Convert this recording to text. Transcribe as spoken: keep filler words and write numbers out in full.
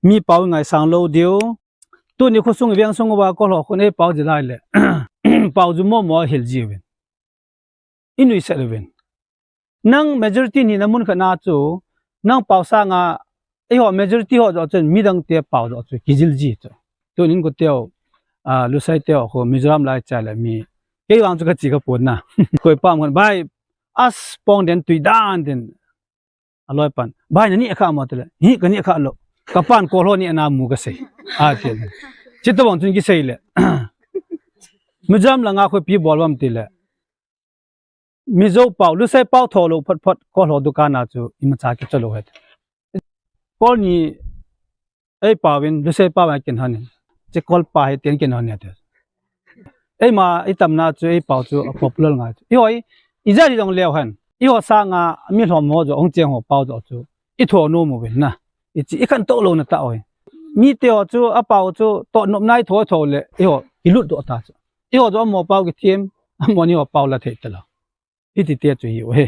Mi pao ngaisang lou diu. Tuni khosung veng sung uva Kol ho khun eipao ji lai le. Pao ju momo hil ji uvin. I nuisat uvin. Nang majority hina mun khat na chu, nang pao sanga, eiho majority ho joh chun midang te pao joh chu kijil ji chu. Tunin koteu, ah, Lusei teu khu Mizoram lai cha le mi. Kei vang chu kachi kapon na. Koi pam khan, "Bai, as pong den tui dan den." Aloi pan, "Bai, naneh kha mo?" tile, "Hi, kaneh kha lou. Kapan Kol ho neh na mu kasei." Ati. Chutobang chun kisei le. Mizoram langa khopi bol uvam tile. Mizo pao, Lusei pao tho lou phot phot, Kol ho dukan a chu imacha kicho lou het. Kol ni eipao vin, Lusei pao a kin hon in. Che Kol pa hi tin kin hon in ati. Eima itamna chu eipao chu a popular ngai chu. Eiho i, ijat hi jong leu hen. Eiho sanga mi lhom ho joh, hung cheng ho pao joh chu. I tho nom uvin na. I chi, i khantou louna tah uvin. Mite ho chu, apao chu, toh nopna i tho tho le, eiho, i lut doh ta chu. Eiho chu amo pao kithem, amo ni ho pao la thei talou. Hiti te chu hi uve.